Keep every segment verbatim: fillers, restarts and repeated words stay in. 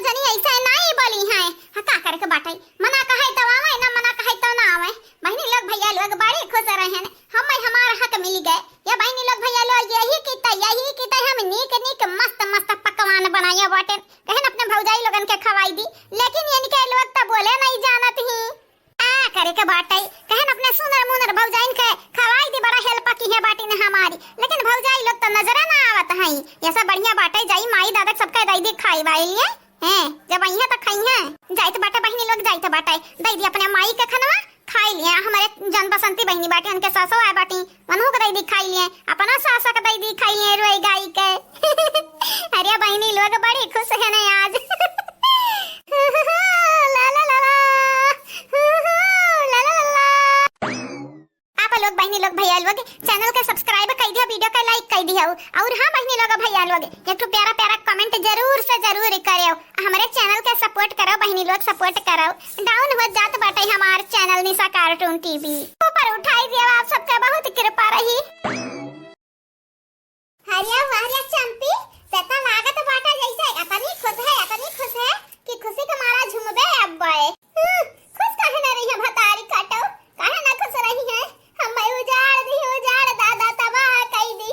जनी ऐसे नाई बोली हैं। हाँ, का करे के बाटे? मना कहे तो आवे, ना मना कहे तो ना आवे। बहिनी लोग, भैया लोग बड़ी खुश रहेन। हमें हमार हक मिल गए। ये बहिनी लोग, भैया लोग, यही की त, यही की त हम नीक नीक मस्त मस्त पकवान बनाए बाटे। कहन अपने भौजाई लोगन के खवाई दी, लेकिन इनके लोग तो बोले नहीं जानत ही। का करे के बाटे? कहन अपने सुनर मुनर भौजाइन के खवाई दी, बड़ा help किहे बाटिन हमारी, लेकिन भौजाई लोग तो नजरे ना आवत हई। ये सब बढ़िया बाटे, जाई माई दादा सबके दई दी खाई वाई लिए। हैं, जब अइहे तो खइहे। जाइत बाटे बहिनी लोग, जाइत बाटे, दई दी अपने माई के खनवा, खाई लिए। हमारे जन बसंती बहिनी बाटी, उनके सासो आए बाटी, उनहु के दई दी खाई लिए, अपना सास के दई दी खाई लिए, रोई गाई के। अरे बहिनी लोग बड़ी खुश है ना आज। ला ला ला ला, ला ला ला ला। आप लोग बहिनी लोग भैया लोग channel के subscribe कर दिया, video के like कर दिया, और हाँ बहिनी लोग भैया लोग एक ठो प्यारा प्यारा comment जरूर से जरूर करो, हमरे channel के support करो बहिनी लोग, support करो। Down हो जात बाटे हमार channel निशा cartoon TV, ऊपर उठाई दिया, आप सबके बहुत कृपा रही। अरे वाह रे चंपी, ते तो लागत बाटा जैसे इतनी खुश है, इतनी खुश है कि खुशी के मारा झूमबे अब्बे। हम्म, खुश काहे ना रही है भतारी काटो, काहे ना खुश रही है? हम उजाड़ दी, उजाड़ दादा तबाह कई दी।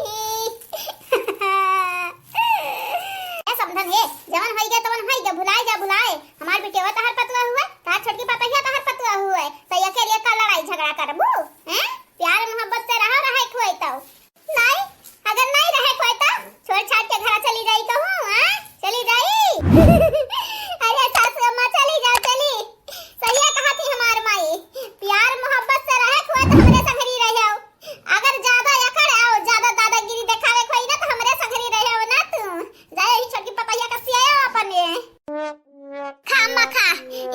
ए समधन, ए जवन होई गए तवन होई गए, भुलाए जा भुलाए। हमार बिटेवा तहर पतुआ हुए, तहर छोटकी पतहिया तहर पतुआ हुए, तो अकेले का लड़ाई झगड़ा करबू? हैं? प्यार मोहब्बत से रहो, रहे खोए तो। नाई, अगर नाई रहे कोई तो छोड़ छाड़ के घर चली जाई कहूँ, हाँ? चली जाई। अरे सासू अम्मा, चली जाओ, चली। सही कहा थी हमार माई, प्यार मोहब्बत से रहे कोई तो हमरे संगरी रहो। अगर ज्यादा अकड़ आओ, ज्यादा दादागिरी दिखावे कोई ना तो हमरे संगरी रहो ना तू। जाए ही छोटकी पतैया का सियाओ अपने। खा अम्मा खा,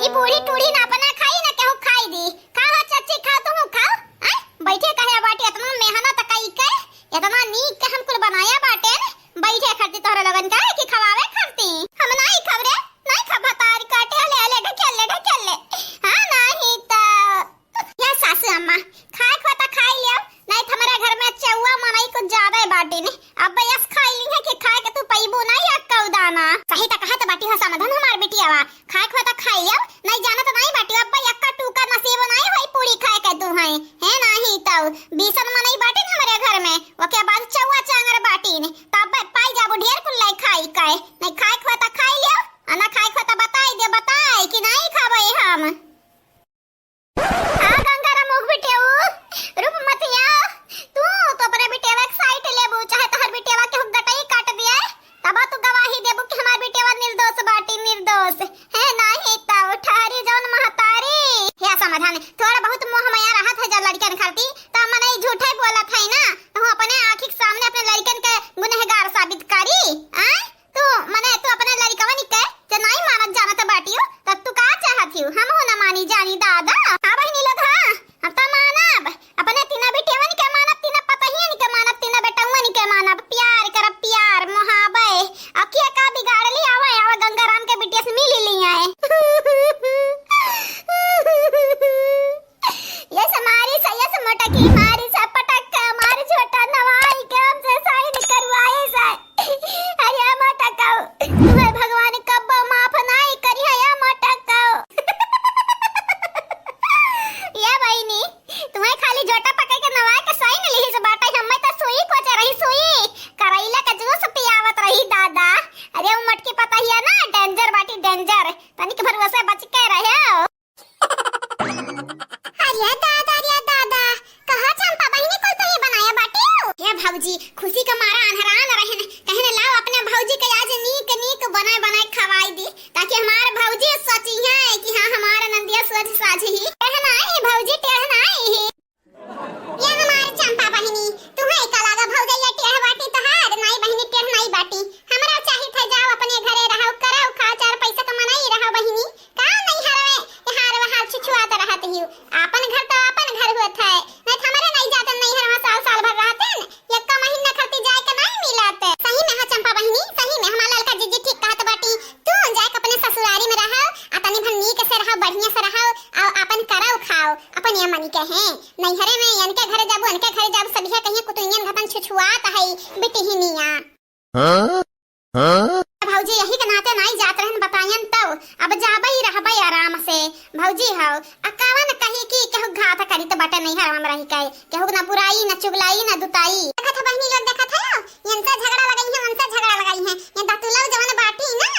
ई बूढ़ी टूढ़ी ना अपना खाई ना केहू खाई दी। खा हो चच्ची, खा तुहू खाओ। आय, बैठे कहे बाटी, इतना मेहनत कई के, इतना नीक के हम कुल बनाया बाटे न, बैठे खाती तोहरे लोगन का कि खवावे खाती। हम नाई खाब रे, नाई खाब, भतारी काटे ले, ले ढकेल ले, ढकेल ले। हाँ, नाही तो या सासू अम्मा, खाए के होता खाई लियो, नहीं तो हमारे घर में चौवा मनई कुछ ज्यादा ही बाटी ने। अब यस खाई ली है कि खाए के तू पैबू नहीं अक्का उदाना। सही तो कहत बाटी हो समधन हमार बिटियावा, खाए के होता खाई लियो, नहीं जाना तो नहीं बाटी, अब यक्का टूका नसीब नहीं होई पूरी खाए के तू है, है नहीं तो बीसन मनई बाटी न हमारे घर में, ओके बाद चौवा चांगर बाटी ने, तब पाई जाबू ढेर कुल लाई खाई के, नहीं खाए के होता खाई लियो, आ ना खाए के होता बताई दे, बताए कि नहीं खाबे हम। हाँ, गंगाराम उग बिटेऊ, रूपमतिया, तू तो अपने बिटेवा के side लेबू, चाहे तोहर बिटेवा के हुक गटई काट दिए, तब तू गवाही देबू कि हमार बिटेवा निर्दोष बाटी, निर्दोष। है नाही तो ठहरी जौन महतारी। हे समाधान, थोड़ा बहुत मोह माया रहत है जब लड़कन खाती, तो मनई झूठे बोलत है ना, तो अपने आँखी के सामने अपने लड़कन के गुनहगार साबित करी, आय? तू, मने, तू अपने लड़िकवन के जे नाई मानत जानत बाटियो, तब तू का चाहत हियो? हम हो ना मानी जानी दादा। हाँ बहिनी लोग, हाँ, हम तो मानब। अपने तीना बिटियवन के मानब, तीना पतहियन के मानब, तीना बेटवन के मानब। प्यार करब, प्यार, मोहाबे। अखिया का बिगाड़ ली, आवा, आवा, गंगाराम के बिटिया से मिली ली आए। ये से मारी से, ये से मोटकी, मारी से पटक के, मारी छोटा नवाई के हमसे sign करवाई से। अरे मोटकाऊ, तुम्हें भगवान कब्बो माफ नाई करी है, या मोटकाऊ। ये बहिनी, तुम्हें खाली झोटा पकड़ के नवाई के sign लिहिस बाटे, हमें तो सुई कोचे रही, सुई। करैला का juice पियावत रही दादा। अरे वो मोटकी पतहिया ना, danger बाटी, danger। तनिक भर वसे बच के रहे। अरे दादा, अरे दादा, कहाँ चंपा बहिनी कुल तो ये बनाया बाटियो? हे भौजी, खुशी के मारा अनहरान रहन, कहने लाओ अपने भौजी के आज नीक नीक बनाए बनाए खवाई दी, ताकि हमार भौजी सोची है कि हाँ, हमार नंदिया सोझ साझ ही। टेढ़ नाई भौजी, टेढ़ नाई ही। ये हमार चंपा बहिनी, तुम्हें का लागा भौजैया टेढ़ बाटी तहार? नाई बहिनी, टेढ़ नाई बाटी। हमरा चाहित है जाओ अपने घरे रहो, करो खाओ, चार पैसा कमानाई रहो बहिनी। का नैहर में हार वहार छुछुआत रहत हियो? आपन घर तो आपन घर होत है, नहीं तो हमरे नहीं जाते नैहर में साल साल भर रहते न, यक्का महीना खलती जाए के नहीं मिलत। सही में हो चंपा बहिनी, सही में हमार ललका जीजी ठीक कहत बाटी। तू जाए के अपने ससुरारी में रहो, आ तनी भर नीक से रहो, बढ़िया से रहो, आ आपन करो खाओ, अपन ये मन के हैं। नैहरे में इनके घरे जाबू, इनके घरे जाबू, सभिया कहिए कुतुइयन घतन छुछुआत है बिटिहिनिया। हाँ? हाँ? भौजी यही के नाते नाई जात रहन, बतायन हौ, आ कावन कही कि केहू घात करी त बाटे नैहर में रही के, केहू ना बुराई, ना चुगलाई, ना दुताई। देखत है बहिनी लोग, देखत है, इनसे झगड़ा लगाई है, उनसे झगड़ा लगाई है, ये दतुलव जवन बाटी ना,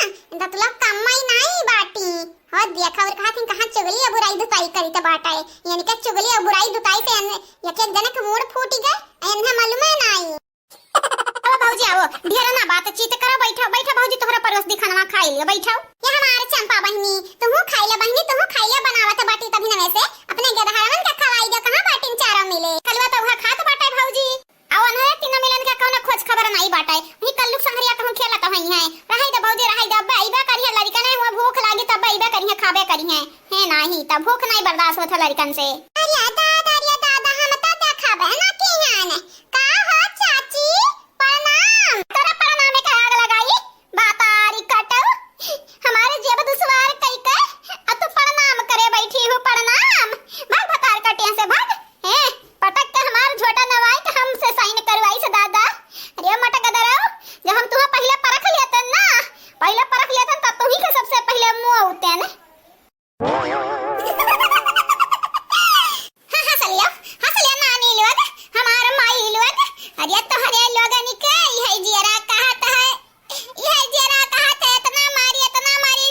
दतुलव कम्मई नाई बाटी। हो देखा और कहा थी कहाँ चुगली और बुराई दुताई करी त बाटे, यानी कि चुगली और बुराई दुताई से एक एक जने के मूड़ फूटी गए, इन्हें मालूम है नाई। अब भौजी आवो, ढेर ना बातचीत करो, बैठो, बैठो भौजी, तोहरा परोस दी खानवा खाई लियो, बैठो। ये हमार चंपा बहिनी, तुहू खाई ले बहिनी, तुहू खाई ले, बनावत बाटी तभी नवे से, अपने गदहारवन के खवाई दो, कहाँ बाटिन चारो मिले। कलवा तो उहा खात बाटे भौजी। आओ अनहे तीनों मिलन के कौनो खोज खबर नाई बाटे। वही कल्लू संगरिया कहूँ खेलत होई हैं। रहाई दे भौजी, रहाई दे, अब्बे अइबे करिहे लड़िकन, हुआ भूख लागी तब अइबे करिहे, खाबे करिहे। है नाही, तब भूख नाई बर्दाश्त होत है लड़िकन से। अरे दादा, अरे दादा, हम तो देखबे ना की हन। का हो चाची, प्रणाम। तोरा प्रणाम के आग लगाई, बातारी कटल। हमारे जेब दुश्वार कई के, आ तू प्रणाम करे बैठी हो, प्रणाम। भाग भतार कटिया से, भाग। हैं, पटक के हमार झोटा नवाई के हमसे साइन करवाई से दादा। अरे मटक दरऊ, जब हम तुहा पहिले परख लेतन ना, पहिले परख लेतन तब तुही के सबसे पहिले मुँह उतेन। हाँ, हँस लियो, हँस लियो नानी लोग, हमार माई लोग। अरे तोहरे लोगन के इहे जियरा कहत है, इहे जियरा कहत है, इतना मारी, इतना मारी,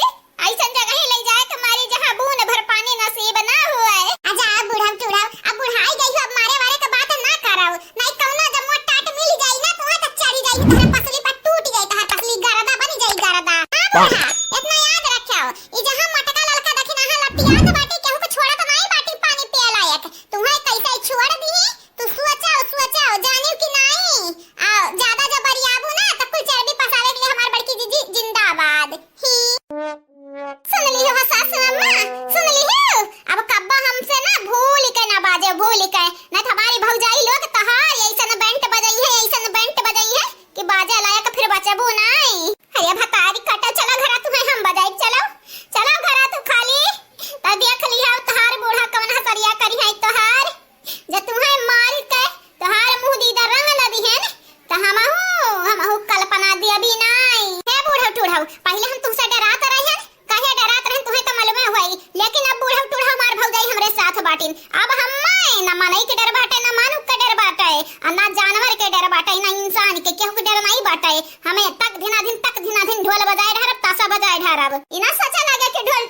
ऐसन जगह ही ले जाए के मारी जहाँ बूंद भर पानी नसीब ना हुए। अच्छा, अब बुढ़ऊ टुढ़ऊ, अब बुढ़ाई गई हो, अब मारे वारे के बात ना करऊ, नहीं कौनो जब मोट टाट मिल जाई ना, तो वहाँ तक चढ़ी जाई, तोहरे पसली पर टूट जाई, तोहर पसली गरदा बन जाई, गरदा। हाँ बूढ़ा, इतना याद रखियो, ई जहाँ मोटका ललका दखिनाहा लतियात बाटी, केहू के छोड़त नाई बाटी पानी पिए लायक। तुहे कैसे छोड़ दी, तू सोचो, सोचो, जानियो कि नाई? आ, ज्यादा जब बरियाबू ना, तब कुल चर्बी पसावे के लिए हमार बड़की जीजी जिंदाबाद। ही। सुन ली हो सासू अम्मा, सुन ली हो? अब कब्बा हमसे ना भूल के ना बाजे, भूल के। नहीं तो हमारी भौजाई लोग तहार ऐसन बैंड बजाई है, ऐसन बैंड बजाई है कि बाजे लायक फिर बचबू नाई। अरे भतारी कटा, चला घरा तुम्हें हम बजाई, चलो, चलो घरा तू खाली। त देख लिहा तहार बूढ़ा कवन हसरिया करी है तोहार। जे तुम्हें मार के तोहार मुँह दीदा रंग न दिहन, त हमहू, हमहू कल्पना देबी नाई। हे बूढ़ऊ टूढ़ऊ, पहिले हम तुमसे डरात रहन, काहे डरात रहन, तुम्हें त मालूमे होई, लेकिन अब बूढ़ऊ टूढ़ऊ हमार भौजाई हमरे साथ बाटिन। अब हमें न मनई के डर बाटे, न मानुक के डर बाटे, आ ना जानवर के डर बाटे, ना इंसान के, केहू के डर नाई बाटे। हमें तक धिनाधिन, तक धिनाधिन ढोल बजाए ढारब, ताशा बजाए ढारब। ई ना सोचा लगे कि ढोल